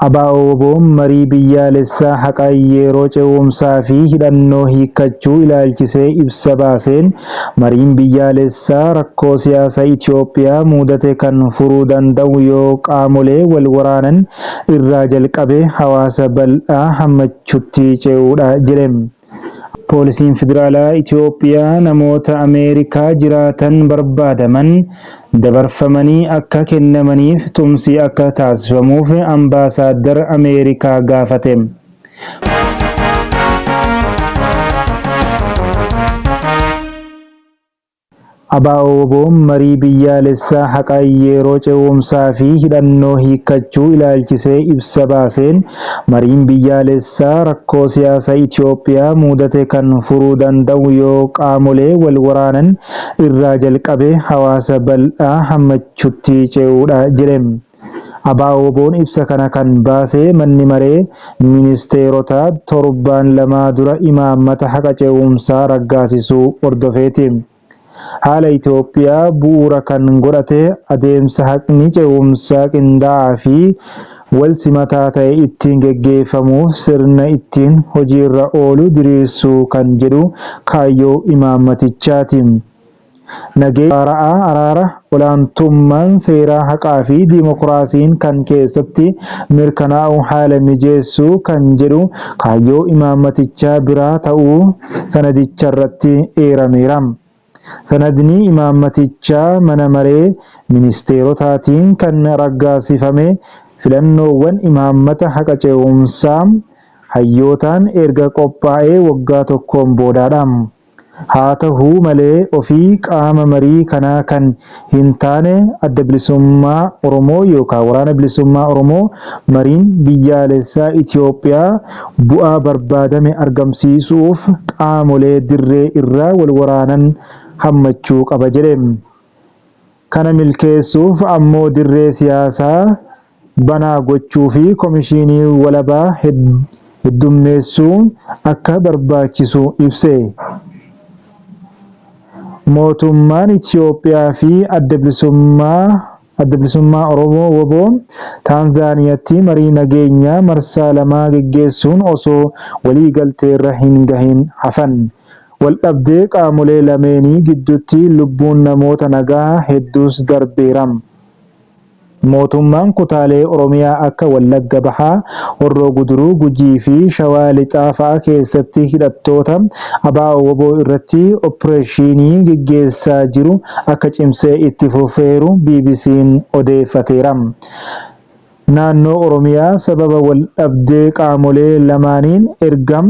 ABO-WBOn marii biyyaalessaa haqa yeroo ce'umsaa fi hidhannoo hiikkachuu ilaalchisee ibsa baaseen, mariin biyyaalessaa rakkoo siyaasaa Itoophiyaa mudate kan furuu danda'u yoo qaamolee wal waraanan irraa jalqabee hawaasa bal'aa hammachuutti ce'uudha jedhe. Poolisiin Federaalaa Itoophiyaa namoota Ameerikaa jiraatan barbaadaman dabarfamanii akka kennamaniif tumsi akka taasifamuuf Ambaasaaddar Ameerikaa gaafate. ABO-WBOn marii biyyaalessaa haqa yeroo ce'umsaa fi hidhannoo hiikkachuu ilaalchisee ibsa baaseen, mariin biyyaalessaa rakkoo siyaasaa Itoophiyaa mudate kan furuu danda'u yoo qaamolee wal waraanan irraa jalqabee hawaasa bal'aa hammachuutti ce'uudha jedhe. ABO-WBOn ibsa kana kan baase manni maree ministeerotaa torbaan lamaa dura imaammata haqa ce'umsaa raggaasisuu hordofeeti. Haala Itoophiyaa bu'uura kan godhate adeemsa haqni ce'umsaa qindaa'aa fi wal simataa ta'e ittiin geggeeffamuuf sirna ittiin hojiirra oolu diriirsuu kan jedhu kaayyoo imaammatichaati. Nageenya waara'aa, araara, olaantummaan seeraa, haqaa fi diimokiraasiin kan keessatti mirkanaa'u haala mijeessuu kan jedhu kaayyoo imaammatichaa biraa ta'uu sanadicharratti eerameera. Sanadni imaammatichaa Mana Maree Ministeerotaatiin kan raggaasifame filannoowwan imaammata haqa ce'umsaa hayyootaan erga qophaa'ee waggaa tokkoon boodaadha. Haa tahu malee ofii qaama marii kanaa kan hin taane Adda Bilisummaa Oromoo yookaa Waraana Bilisummaa Oromoo mariin biyyaalessaa Itoophiyaa bu'aa barbaadame argamsiisuuf qaamolee dirree irraa wal waraanan hammachuu qaba jedhe. Kana milkeessuuf ammoo dirree siyaasaa banaa gochuu fi komishinii walabaa heddummeessuun akka barbaachisu ibse. Mootummaan Itoophiyaa fi Adda Bilisummaa Oromoo, wbo, Taanzaaniyaatti marii nageenyaa marsaa lamaa geggeessuun osoo waliigalteerra hin gahin hafan. Waldhabdee qaamolee lameenii gidduutti lubbuun namoota nagaa hedduus darbeera. Mootummaan kutaalee Oromiyaa akka Wallagga Bahaa, Horroo Guduruu, Gujii fi Shawaa Lixaa fa'a keessatti hidhattoota ABO-WBO irratti oppireeshinii geggeessaa jiru akka cimsee itti fufeeru BBC'n odeeffateera. Naannoo Oromiyaa sababa waldhabdee qaamolee lamaaniin erga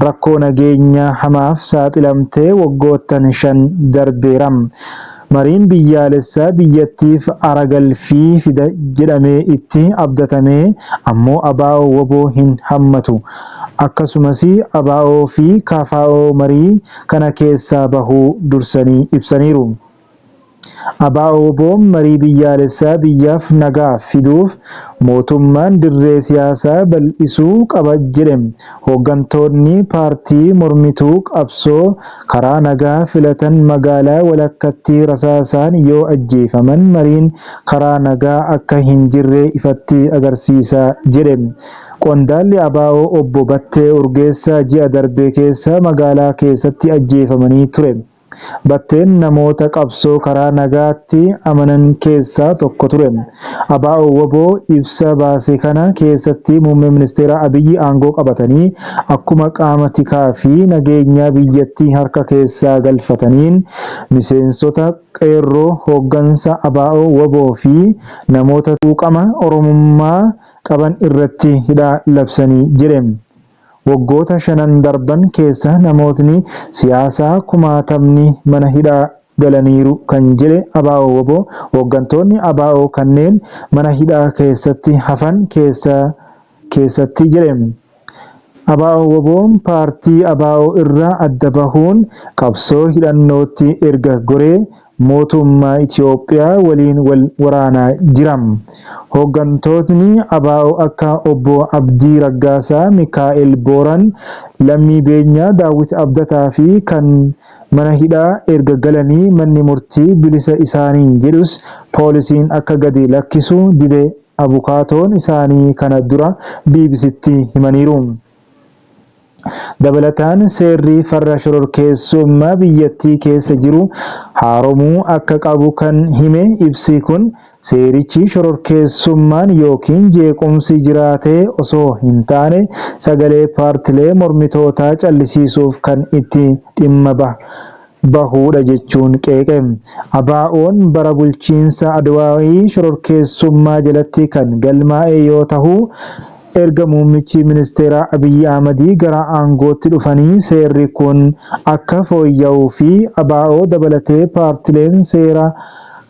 rakkoo nageenyaa hamaaf saaxilamtee waggoottan 5 darbeera. Mariin biyyaalessaa biyyattiif aara-galfii fida jedhamee itti abdatame ammoo ABO-WBO hin hammatu. Akkasumas ABO fi KFO marii kana keessaa bahuu dursanii ibsaniiru. ABO-WBOn marii biyyaalessaa biyyaaf nagaa fiduuf mootummaan dirree siyaasaa bal'isuu qaba jedhe. Hooggantoonni paartii mormituu qabsoo karaa nagaa filatan magaalaa walakkatti rasaasaan yoo ajjeefaman mariin karaa nagaa akka hin jirre ifatti agarsiisa jedhe. Qondaalli ABO Obbo Battee Urgeessaa ji'a darbe keessa magaalaa keessatti ajjeefamanii ture. Batteen namoota qabsoo karaa nagaatti amanan keessaa tokko ture. ABO-WBO ibsa baase kana keessatti Muummee Ministeeraa Abiyyi aangoo qabatanii akkuma qaama tikaa fi nageenyaa biyyattii harka keessaa galfataniin miseensota Qeerroo, hooggansa ABO-WBO fi namoota quuqama Oromummaa qaban irratti hidhaa labsanii jedhe. Waggoota shanan darban keessa namootni siyaasaa kumaatamni mana hidhaa galaniiru kan jedhe ABO-WBO, hooggantoonni ABO kanneen mana hidhaa keessatti hafan keessatti jedhe. ABO-WBOn paartii ABO irraa adda bahuun qabsoo hidhannootti erga goree mootummaa Itoophiyaa waliin wal waraanaa jira. Hooggantootni ABO akka Obbo Abdii Raggaasaa, Mikaa'el Booran, Lammii Beenyaa, Daawwit Abdataa fi kan mana hidhaa erga galanii manni murtii bilisa isaaniin jedhus poolisiin akka gadi lakkisu dide abukaatoon isaanii kana dura BBCtti himaniiru. Dabalataan seerri farra shororkeessummaa biyyattii keessa jiru haaromuu akka qabu kan hime ibsi kun, seerichi shororkeessummaan yookiin jeequmsi jiraatee osoo hin taane sagalee paartilee mormitootaa callisiisuuf kan itti dhimma bahuudha jechuun qeeqe. ABOn bara bulchiinsa Adwui shororkeessummaa jalatti kan galmaa'e yoo tahu, erga Muummichi Ministeeraa Abiy Ahmad gara aangootti dhufanii seerri kun akka fooyya'uu fi ABO dabalatee paartileen seera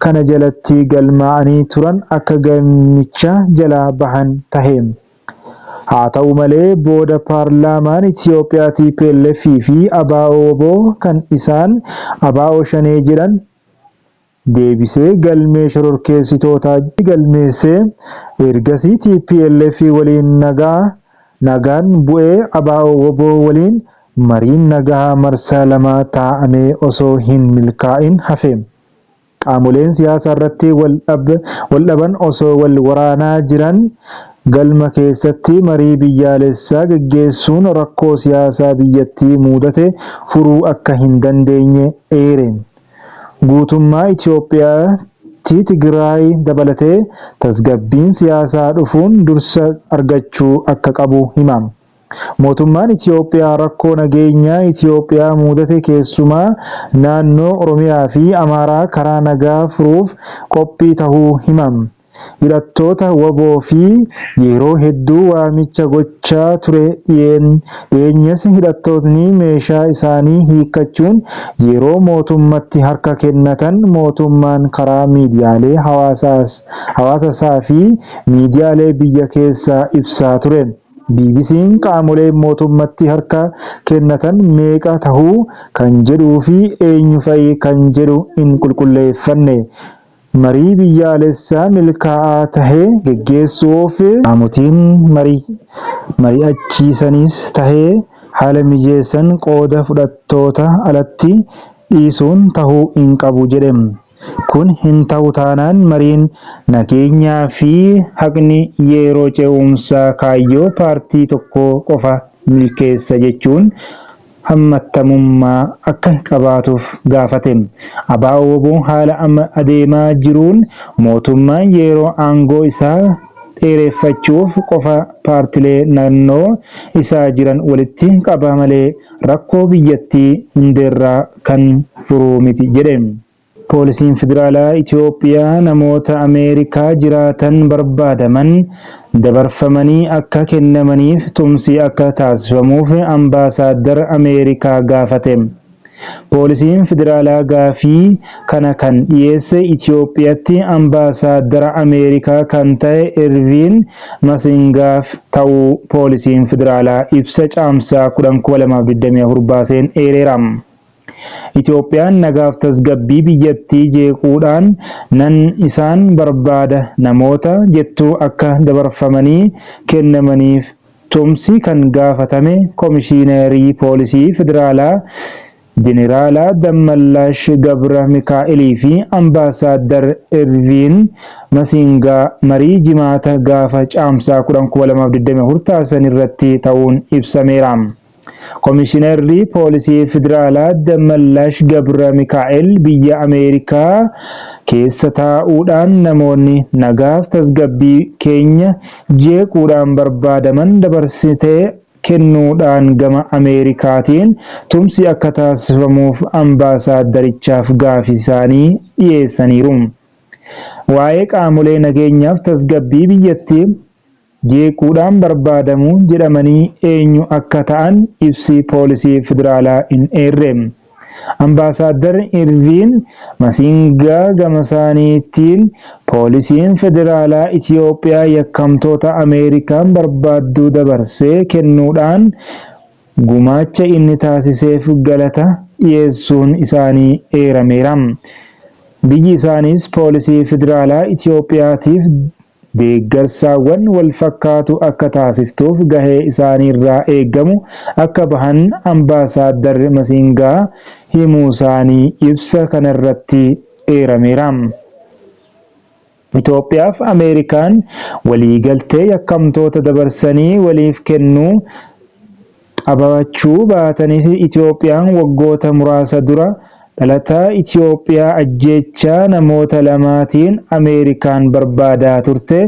kana jalatti galmaa'anii turan akka galmicha jalaa bahan tahe. Haata'u malee booda paarlaamaan Itoophiyaa tplf fi ABO-WBO kan isaan ABO-Shanee jedhan deebisee galmee shororkeessitootaa jalatti galmeesse. Ergasii tplf waliin nagaan bu'ee ABO-WBO waliin mariin nagahaa marsaa lama taa'amee osoo hin milkaa'in hafe. Qaamoleen siyaasaarratti waldhaban osoo wal waraanaa jiran galma keessatti marii biyyaalessaa gaggeessuun rakkoo siyaasaa biyyattii muudate furuu akka hin dandeenye eere. Guutummaa Itoophiyaatti Tigraay dabalatee tasgabbiin siyaasaa dhufuun dursa argachuu akka qabu hima. Mootummaan Itoophiyaa rakkoo nageenyaa Itoophiyaa muudate keessumaa naannoo Oromiyaa fi Amaaraa karaa nagaa furuuf qophii tahuu hima. Hidhattoota wbo fi yeroo hedduu waamicha gochaa ture dhiyeenyas hidhattootni meeshaa isaanii hiikkachuun yeroo mootummatti harka kennatan mootummaan karaa miidiyaalee hawaasasaa fi miidiyaalee biyya keessaa ibsaa ture. BBC'n qaamoleen mootummatti harka kennatan meeqa tahu kan jedhuufi eenyu fa'i kan jedhu hin qulqulleeffanne. Marii biyyaalessaa milkaa'aa tahe geggeessuuf qaamotiin mari'achiisanis tahe haala mijeessan qooda fudhattoota alatti dhiisuun tahuu hin qabu jedhe. Kun hin tahu taanaan mariin nageenyaa fi haqni yeroo ce'umsaa kaayyoo paartii tokkoo qofa milkeessa jechuun hammattamummaa akka qabaatuuf gaafate. ABO-wbo haala amma adeemaa jiruun mootummaan yeroo aangoo isaa dheereffachuuf qofa paartilee nannoo isaa jiran walitti qaba malee rakkoo biyyattii hundeerraa kan furu miti jedhe. Poolisiin Federaalaa Itoophiyaa namoota Ameerikaa jiraatan barbaadaman dabarfamanii akka kennamaniif tumsi akka taasifamuuf Ambaasaaddar Ameerikaa gaafate. Poolisiin Federaalaa gaafii kana kan dhiyeesse Itoophiyatti Ambaasaaddara Ameerikaa kan ta'e Irviin Masingaaf ta'uu Poolisiin Federaalaa ibsa Caamsaa 10, 2024 baaseen eereera. Itoophiyaan nagaaf tasgabbii biyyattii jeequudhaan nan isaan barbaada namoota jettu akka dabarfamanii kennamaniif tumsi kan gaafatame Komishiinarii Poolisii Federaalaa Jeneraalaa Dammallaash Gabra Mikaa'elii fi Ambaasaaddar Irviin Masiingaa marii Jimaata gaafa Caamsaa 10, 2024 taasisanirratti ta'uun ibsameera. Komishinarri Poolisii Federaalaa Dammallaash Gabra Mikaa'el biyya Ameerikaa keessa taa'uudhaan namoonni nagaaf tasgabbii keenya jeequudhaan barbaadaman dabarsitee kennuudhaan gama Ameerikaatiin tumsi akka taasifamuuf Ambaasaaddarichaaf gaafiisaanii dhiyeessaniiru. Waa'ee qaamolee nageenyaaf tasgabbii biyyattii jeequudhaan barbaadamu jedhamanii eenyu akka ta'an ibsi Poolisii Federaalaa hin eerre. Ambaasaaddar Irviin Masiingaa gamasaaniitiin Poolisiin Federaalaa Itiyoophiyaa yakkamtoota Ameerikaan barbaadduu dabarsee kennuudhaan gumaacha inni taasiseef galata dhiyeessuun isaanii eerameera. Biyyi isaaniis Poolisii Federaalaa Itiyoophiyaatiif deeggarsaawwan walfakkaatu akka taasiftuuf gahee isaaniirraa eegamu akka bahan Ambaasaaddar Masiingaa himuusaanii ibsa kanarratti eerameera. Itoophiyaaf Ameerikaan waliigaltee yakkamtoota dabarsanii waliif kennuu qabaachuu baatanis Itoophiyaan waggoota muraasa dura dhalataa Itoophiyaa ajjeechaa namoota lamaatiin Ameerikaan barbaadaa turte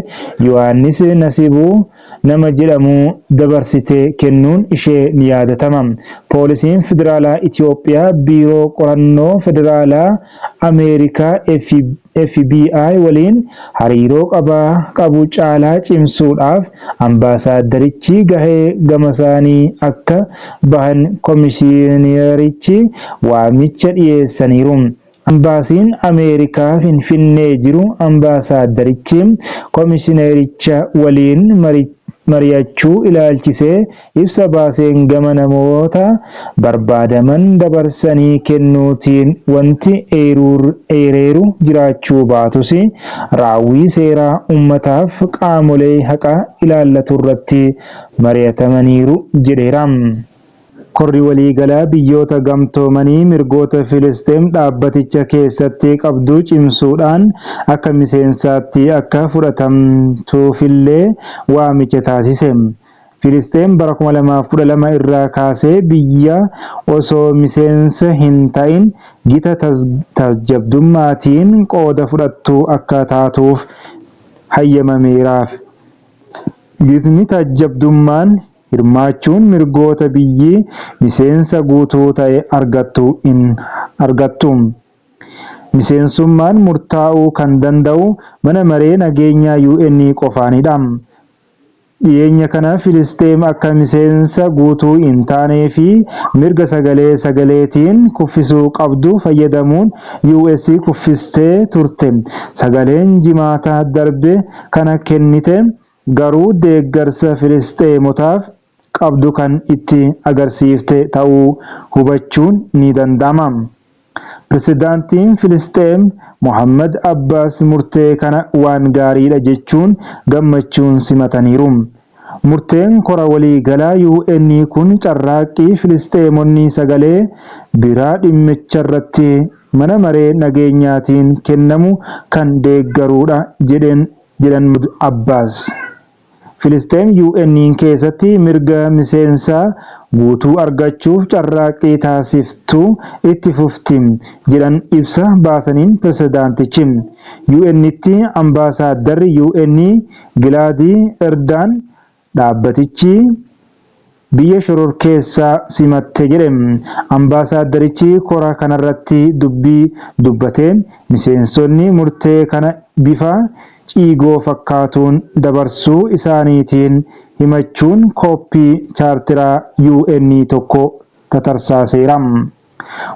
Yohaannis Nasibuu nama jedhamu dabarsitee kennuun ishee ni yaadatama. Poolisiin Federaalaa Itoophiyaa Biiroo Qorannoo Federaalaa Ameerikaa FBI waliin hariiroo qabu caalaa cimsuudhaaf ambaasaaddarichi gahee gamasaanii akka bahan komishinarichi waamicha dhiyeessaniiru. Ambaasiin Ameerikaa Finfinnee jiru ambaasaaddarichi komishinericha waliin mari'achuu ilaalchisee ibsa baaseen gama namoota barbaadaman dabarsanii kennuutiin wanti eereeru jiraachuu baatus raawwii seeraa ummataaf qaamolee haqa ilaallaturratti mari'atamaniiru jedheera. Korri Waliigalaa Biyyoota Gamtoomanii mirgoota Filisxeem dhaabbaticha keessatti qabdu cimsuudhaan akka miseensaatti akka fudhatamtuufillee waamicha taasise. Filisxeem bara 2012 irraa kaasee biyya osoo miseensa hin ta'in gita taajjabdummaatiin qooda fudhattu akka taatuuf hayyamameeraaf. Gitni taajjabdummaan hirmaachuun mirgoota biyyi miseensa guutuu ta'e argattu hin argattu. Miseensummaan murtaa'uu kan danda'u Mana Maree Nageenyaa UN qofaanidha. Dhiyeenya kana Filisxeem akka miseensa guutuu hin taanee fi mirga sagalee sagaleetiin kuffisuu qabdu fayyadamuun US kuffistee turte. Sagaleen Jimaata darbe kana kennite garuu deeggarsa Filisxeemotaaf qabdu kan itti agarsiifte ta'uu hubachuun ni danda'ama. Pirezidaantiin Filisxeem Mohaammad Abbaas murtee kana waan gaariidha jechuun gammachuun simataniiru. Murteen kora waliigalaa UN kun carraaqqii Filisxeemonni sagalee biraa dhimmicharratti mana maree nageenyaatiin kennamu kan deeggaruudha jedhan Abbaas. Filisxeem UN keessatti mirga miseensa guutuu argachuuf carraaqqii taasiftu itti fufti jedhan ibsa baasaniin pirezidaantichi. UN'tti ambaasaaddarri UN Gilaadi Erdaan dhaabbatichi biyya shororkeessaa simatte jedhe. Ambaasaaddarichi kora kanarratti dubbii dubbateen miseensonni murtee kana bifa ciigoo fakkaatuun dabarsuu isaaniitiin himachuun kooppii chaartiraa UN tokko tatarsaaseera.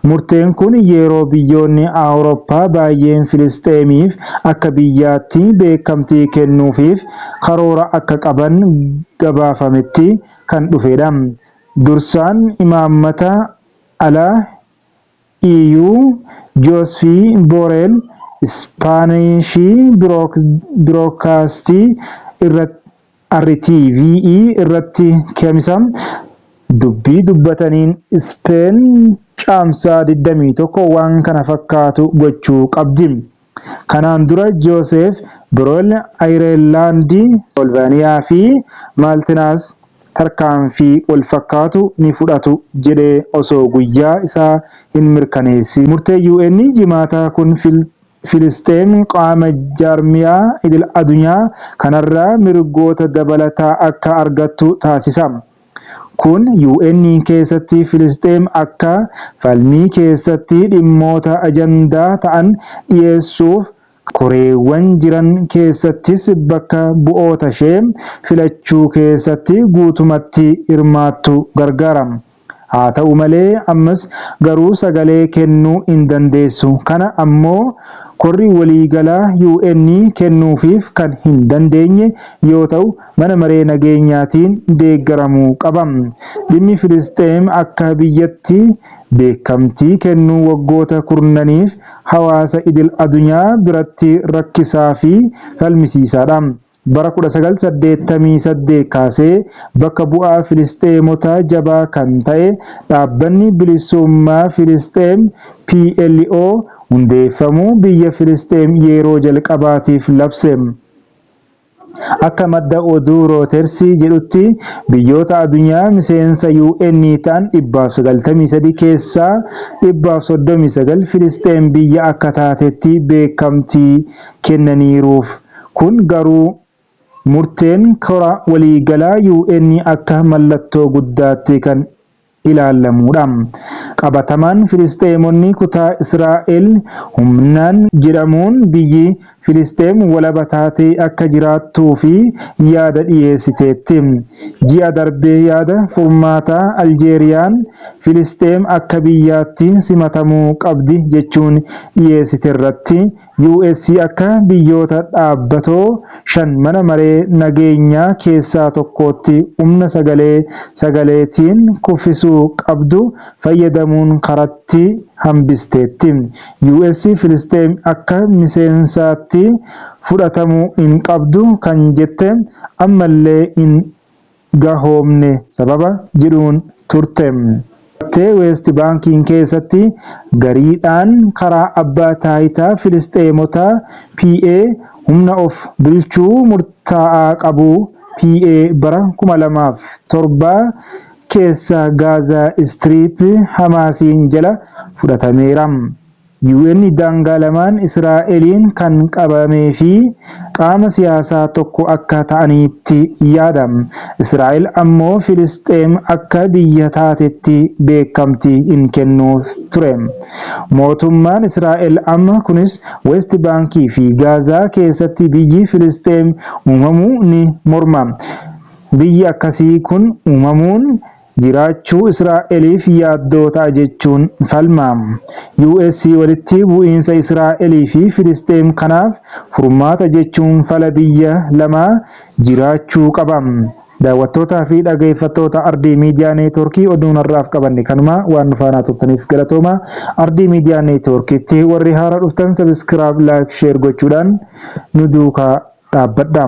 Murteen kun yeroo biyyoonni Awurooppaa baay'een Filisxeemiif akka biyyaatti beekamtii kennuufiif karoora akka qaban gabaafametti kan dhufedha. Dursaan imaammata alaa EU Joosfi Booreel Ispaanishii Biroodkaastii RTVE irratti Kamisa dubbii dubbataniin Ispeen Caamsaa 21 waan kana fakkaatu gochuu qabdi. Kanaan dura Jooseef Boreel Ayireelaandi, Soolvaaniyaa fi Maaltinaas tarkaanfii walfakkaatu ni fudhatu jedhee osoo guyyaa isaa hin mirkaneessin. Murtee UN Jimaataa kun Filisxeem qaama jaarmiyaa idil-adunyaa kanarraa mirgoota dabalataa akka argattu taasisa. Kun UN keessatti Filisxeem akka falmii keessatti dhimmoota ajandaa ta'an dhiyeessuuf koreewwan jiran keessattis bakka bu'ootashee filachuu keessatti guutumatti hirmaattu gargaara. Haa ta'u malee ammas garuu sagalee kennuu hin dandeessu. Kana ammoo Korri Waliigalaa UN kennuufiif kan hin dandeenye yoo ta'u Mana Maree Nageenyaatiin deeggaramuu qaba. Dhimmi Filisxeem akka biyyatti beekamtii kennuu waggoota kurnaniif hawaasa idil-adunyaa biratti rakkisaa fi falmisiisaadha. bara 1988 kaasee bakka bu'aa Filisxeemotaa jabaa kan ta'e Dhaabbanni Bilisummaa Filisxeem, PLO, hundeeffamuu biyya Filisxeem yeroo jalqabaatiif labse. Akka madda oduu Rootersi jedhutti biyyoota adunyaa miseensa UN ta'an 193 keessaa 139 Filisxeem biyya akka taatetti beekamtii kennaniiruuf. Kun garuu murteen kora waliigalaa UN akka mallattoo guddaatti kan ilaallamuudha. Qabatamaan Filisxeemonni kutaa Israa'el humnaan jedhamuun biyyi Filisxeem walaba taatee akka jiraattuufi yaada dhiyeessiteetti. Ji'a darbe yaada furmaataa Aljeeriyaan Filisxeem akka biyyaatti simatamuu qabdi jechuun dhiyeessiterratti US akka biyyoota dhaabbatoo 5 Mana Maree Nageenyaa keessaa tokkootti humna sagalee sagaleetiin kuffisuu qabdu fayyadamuun karatti hambisteetti. US Filisxeem akka miseensaatti fudhatamuu hin qabdu kan jette ammallee hin gahoomne sababa jedhuun turte. Battee Weest Baankiin keessatti gariidhaan karaa Abbaa Taayitaa Filisxeemotaa, PA, humna of bulchuu murtaa'aa qabu PA bara 2007 keessa Gaazaa Istiriip Hamaasiin jala fudhatameera. UN daangaa lamaan Israa'eliin kan qabamee fi qaama siyaasaa tokko akka ta'aniitti yaada. Israa'el ammoo Filisxeem akka biyya taatetti beekamtii hin kennuuf ture. Mootummaan Israa'el amma kunis West Baankii fi Gaazaa keessatti biyyi Filisxeem uumamuu ni morma. Biyyi akkasii kun uumamuun jiraachuu Israa'eliif yaaddoo ta'a jechuun falma. US walitti bu'iinsa Israa'elii fi Filisxeem kanaaf furmaata jechuun fala biyya lamaa jiraachuu qaba. Daawwattootaa fi dhageeffattoota Ardii Miidiyaa Neetwoorkii oduun har'aaf qabanne kanuma waan nu faanaa turtaniif galatooma. Ardii Miidiyaa Neetwoorkiitti warri haara dhuftan sabiskiraab, laayik, sheer gochuudhaan nu duukaa dhaabbadha.